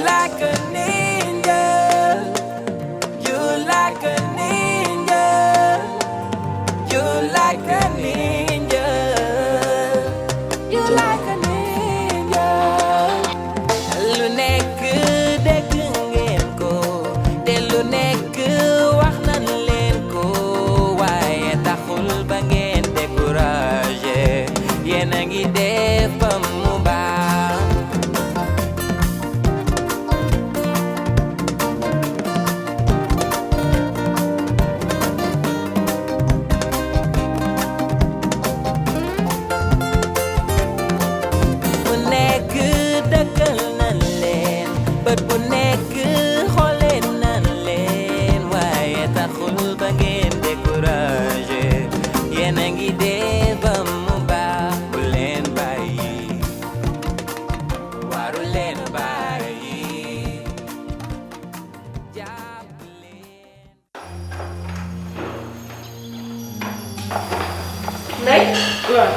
like a ninja. You like a ninja. You like a ninja. You like a ninja. Lu nekk dégg ngeen ko te lu nekk wax nañ leen ko waaye taxul ba ngeen découragé yéen a ngi def ba mu baax. Bu nekk dëkkal nañ leen bët bu nekk xooleen nañ leen waaye taxul ba ngeen découragé yéen a ngi dee ba mu baax. Bu leen bàyyi waru leen bàyyi jàpp leen. Ndeye. waaw.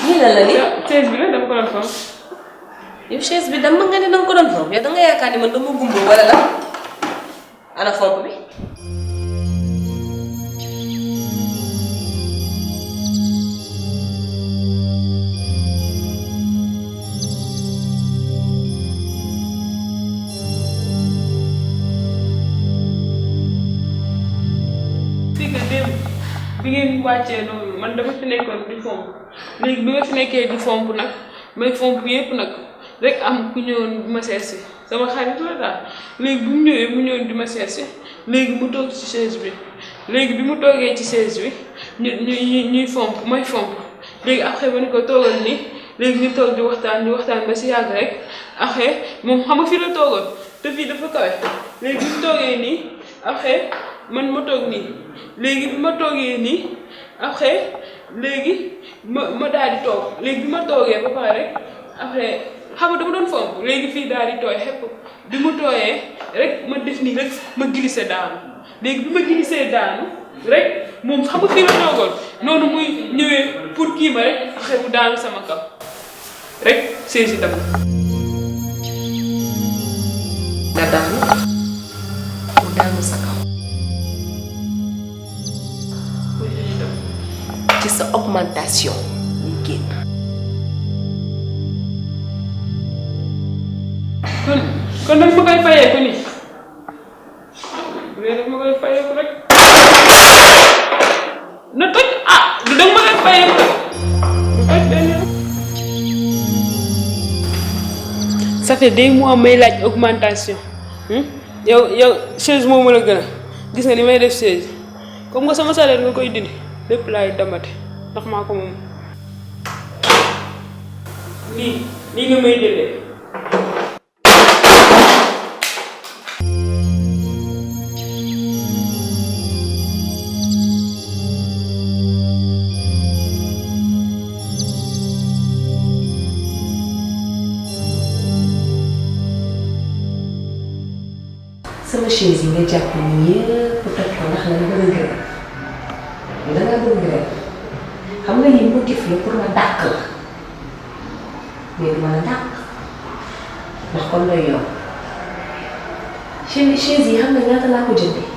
lii la nii. chaise bi la dama ko doon foofu. yow chaise bi dama nga ne danga ko doon foofu yow danga yaakaar ni man dama gumbo wala la ana fomp bi. fii que démb bi ngeen wàccee noonu man dama fi nekkoon di fomp léegi bi ma fi nekkee di fomp nag may fomp yépp nag rek am ku ñëwoon di ma seet si sama xarit la daal léegi bi mu ñëwee mu ñëwoon di ma seet si léegi mu toog ci chaise bi léegi bi mu toogee ci chaise bi ñuy fomp may fomp léegi après ba ni ko toogal nii léegi ñu toog di waxtaan ba si yàgg rek après moom xam nga fii la toogoon te fii dafa kawe léegi bi mu toogee nii après man ma toog nii léegi bi ma toogee nii après léegi ma daal di toog léegi bi ma toogee ba pare rek après xam nga dama doon fomp léegi fii daal di tooy xepp bi mu tooyee rek ma def nii rek ma glissé daanu léegi bi ma glissé daanu rek moom xam nga fii la toogoon noonu muy ñëwee pour kii ma rek après bu daanu sama kaw rek saisi dama. nga daanu mu daanu sa kaw ci sa augmentation ñu génn. kon nag ma koy fayeeku nii léegi ma koy fayeeku rek na toj du danga ma koy fayeeku rek du toj benn yoon. ça fait des mois may laaj augmentation yow chaise moomu la gën a gis nga ni may def chaise comme nga sama salaire nga koy dindi lépp laay damate ndax maa ko moom lii nga may jëlee. sama chaise yi nga jàpp ni yëpp toj ko ndax la nga bëgg grève da ngaa bëgg grève xam nga lii motif la pour ma dàq la mais du ma la dàq ndax kon lay yow chaise yi xam nga ñaata laa ko jëndee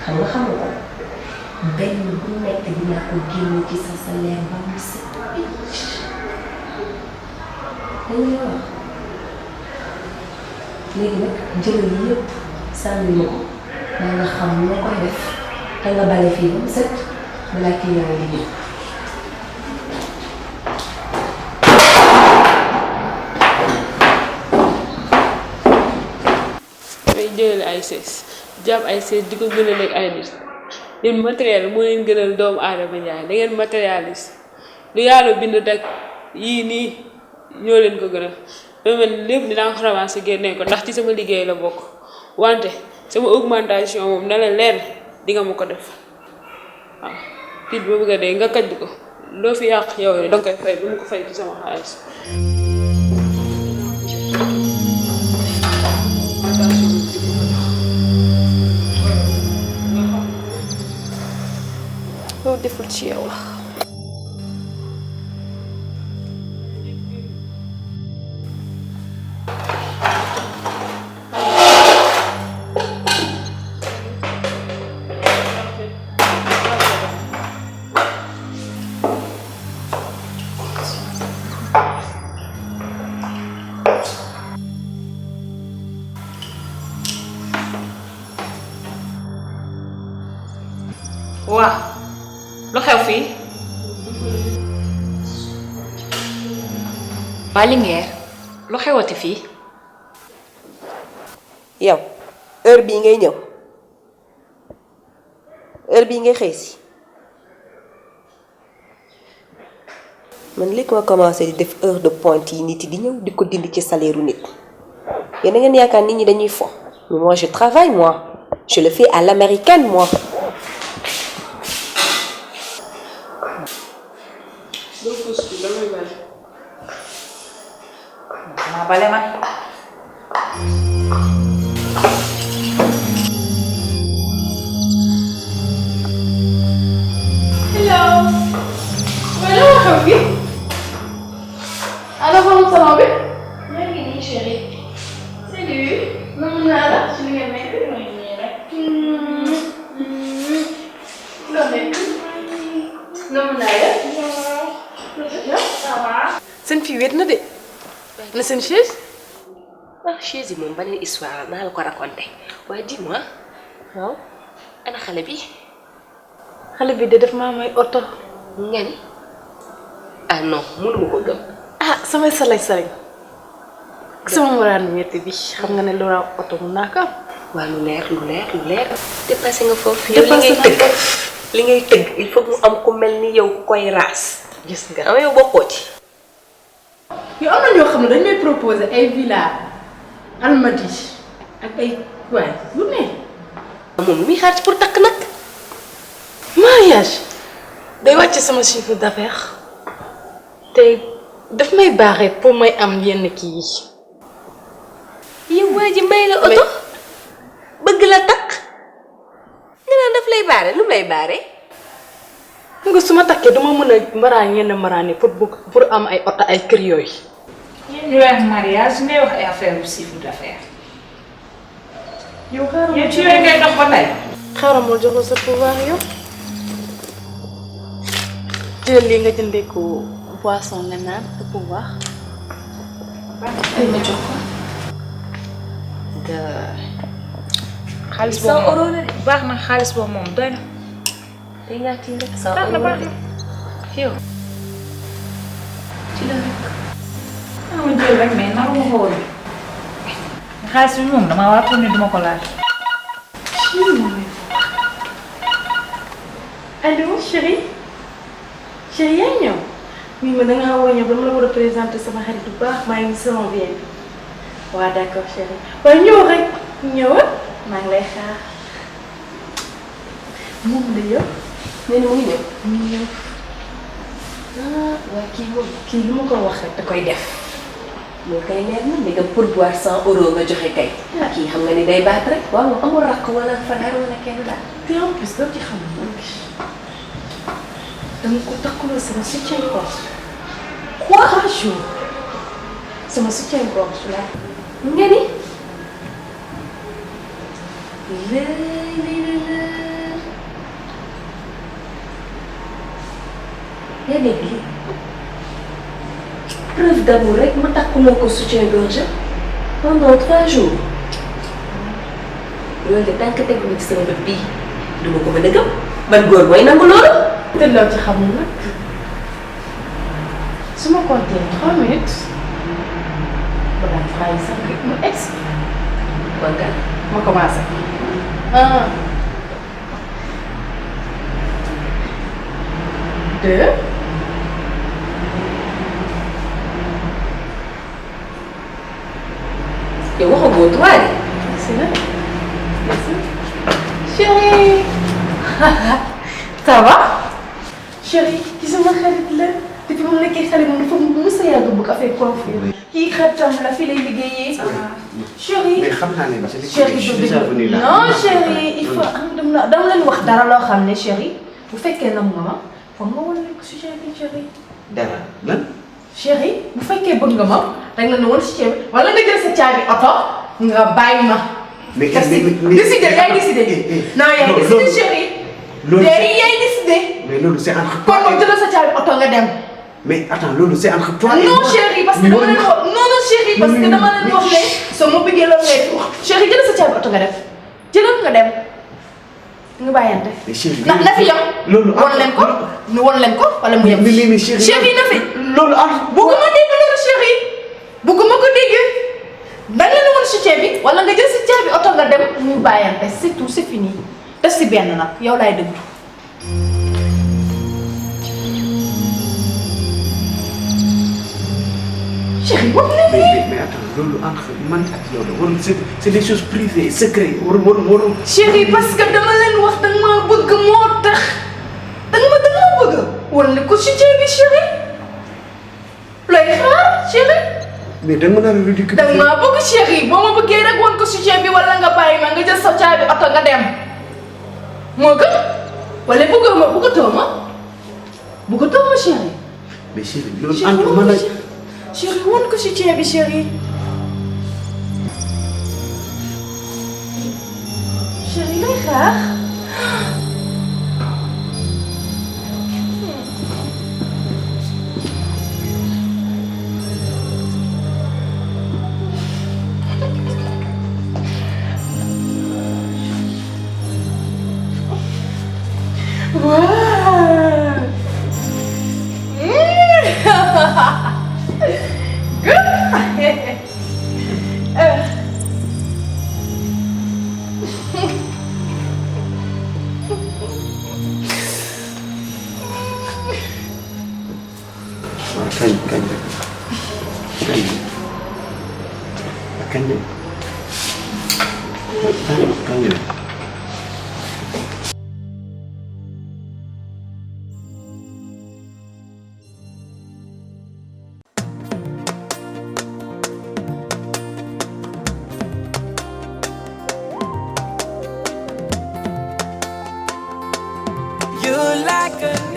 xam nga ko benn bu nekk dinaa ko génne ci sa salaire ba mu set picc dañuy wax léegi nag jëlal yi yëpp sànni ma ko da nga xam noo koy def te nga bale fii ba mu set balaa kii yaa ngi ñëw. damay jëlee ay chaise jàpp ay chaise di ko gënal ak ay nit yéen matériel moo leen gënal doomu aadama Njaay da ngeen matérialiste lu yàlla bind rek yii nii ñoo leen ko gënal. dama mel ni lépp dinaa ko ramasser génne ko ndax ci sama liggéey la bokk wante sama augmentation moom na la leer di nga ma ko def waaw tiit ba bëgg a dee nga kaj ko loo fi yàq yow danga koy fay bu mu ko fay ci sama xaalis. loolu deful ci yow la. waaw lu xew fii. waa Linguère lu xewati fii. yow heure bii ngay ñëw heure bii ngay xëy si man léegi ma commencé di def heure de pointe yi nit yi di ñëw di ko dindi ci salaire nit yéen da ngeen yaakaar nit ñi dañuy fo mais moi je travaille moi je le fais à l'américaine moi. maa bale man. hello. waaye la ma xew fii. ana borom salon bi. maa ngi nii chérie. salut. namm naa la. ci li nga nekk. mooy nii rek. loo nekk. namm naa la. ça va. seen fii wét na de. na seen chaise. ah chaise yi moom beneen histoire naa la ko raconté waaye dis-moi waaw ana xale bi. xale bi de def maa may oto. nga ni ah non mënuma ko gëm. ah samay salañ sama moraan metti bi xam nga ne lu raw oto mun naa ko am. waa lu leer dépassé nga foofu. yow li ngay tëgg il faut mu am ku mel ni yow koy raas. gis nga ama yow bokkoo ci. yow am na ñoo xam ne dañ may proposer ay villa Almadies ak ay waay lu ne. moom lu muy xaar ci pour takk nag. mariage day wàcce sama chiffre d'affaires te daf may baaxee pour may am yenn kii yi. yow waa ji may la oto bëgg la takk nga naan daf lay baare lu mu lay baare. nga su ma takkee duma mën a maraan yenn maraan yi pour am ay oto ay kër yooyu. yéen ñu wax mariage ngay wax ay affaire bu chiffre d'affaires. yow xaaral yow ci yooyu ngay dox ba tey. xaaral ma jox la sa pouvoir yow. jël lii nga jëndee ko boisson nga naan sa pouvoir. ay ma jox ko. xaalis boobu 100 euros la de. baax na xaalis boobu moom doy na. tey ngaa tiim rek 100 baax na euros baax de. na. yow ci la rek. ma jël rek mais naru ma ko woon. xaalis bi moom damaa waatoon ne duma ko laal. allo chérie chérie yaa ñëw. oui ma dangaa woo ñëw dama la war a présenter sama xarit bu baax maa ngi sama bien bi. waaw d'accord chérie waaye ñëw rek ñëwal maa ngi lay xaar. moom la yow. nee na mu ngi ñëw. mu ngi ñëw. ah waaye kii moom. kii lu ma ko wax rek da koy def. loolu kay leer na mais nga pourboire 100 euros nga joxe kay. kii xam nga ni day baat rek. waaw moom amul rakk wala frère wala kenn daal. te en plus doo ci xam nag dama ko takkuloo sama soutien-gorge. quoi 3 jours sama soutien-gorge la. nga ni. yaa dégg lii preuve d'amour rek ma takkuloo ko soutien-gorge pendant 3 jours loolu de tant que tegu ci sama bët bii duma ko mën a gëm ban góor mooy nangu loolu. te loo ci xamul nag su ma compté 3 minutes ba daan fay sax rek mu egg kon nga ma commencé. 1 2 yow waxagoo 3 de. c'est là. Chérie ça va. chérie ki sama xarit la depuis mu nekkee xarit moom dafa mos a yàgg bëgg affaire coiffure. kii xaritam la fi lay liggéeyee. chérie mais xam naa ne chérie je suis déjà venu là. non chérie il faut dama leen wax dara loo xam ne chérie bu fekkee nam nga ma foog nga wan leen ko sujet bi chérie. dara lan. chérie bu fekkee bëgg nga ma rek la ne woon sujet bi wala nga jël sa caabi oto nga bàyyi ma. mais décidé yaay décidé. non yaay décidé chérie. loolu yaay décidé. mais loolu c'est entre kon toi moom jëlal sa caabi oto nga dem. mais attends loolu c'est entre toi et non moi. chérie parce que dama leen wax non chérie parce que dama leen wax ne soo ma bëggee loolu ngay wax chérie jëlal sa caabi oto nga dem jëlal nga dem ñu bàyyante. mais chérie na fi yam. loolu won leen ko ñu won leen ko wala mu yam. mais chérie chérie na fi. loolu bugguma dégg loolu chérie bugguma ko dégg da nga woon si ceeb bi wala nga jël si ceeb bi oto nga dem ñu bàyyante c'est tout c'est fini te si benn nag yow laay déglu. chérie wax na mais attends loolu entre man ak yow la warul c'est des choses privées secrets warul. chérie parce que dama leen wax danga maa bëgg moo tax danga ma bëgg wala ko si ceeb bi chérie looy xaar chérie. mais da nga mën a ridiculiser. danga maa bëgg chérie boo ma bëggee rek woon ko si ceeb bi wala nga bàyyi ma nga jël sa caabi oto nga dem moo gën wala bëggatoo ma chérie. mais chérie loolu entre man ak. chérie woon ko si ceeb bi chérie. chérie lay xaar. Wow! Good! Kañ. You like a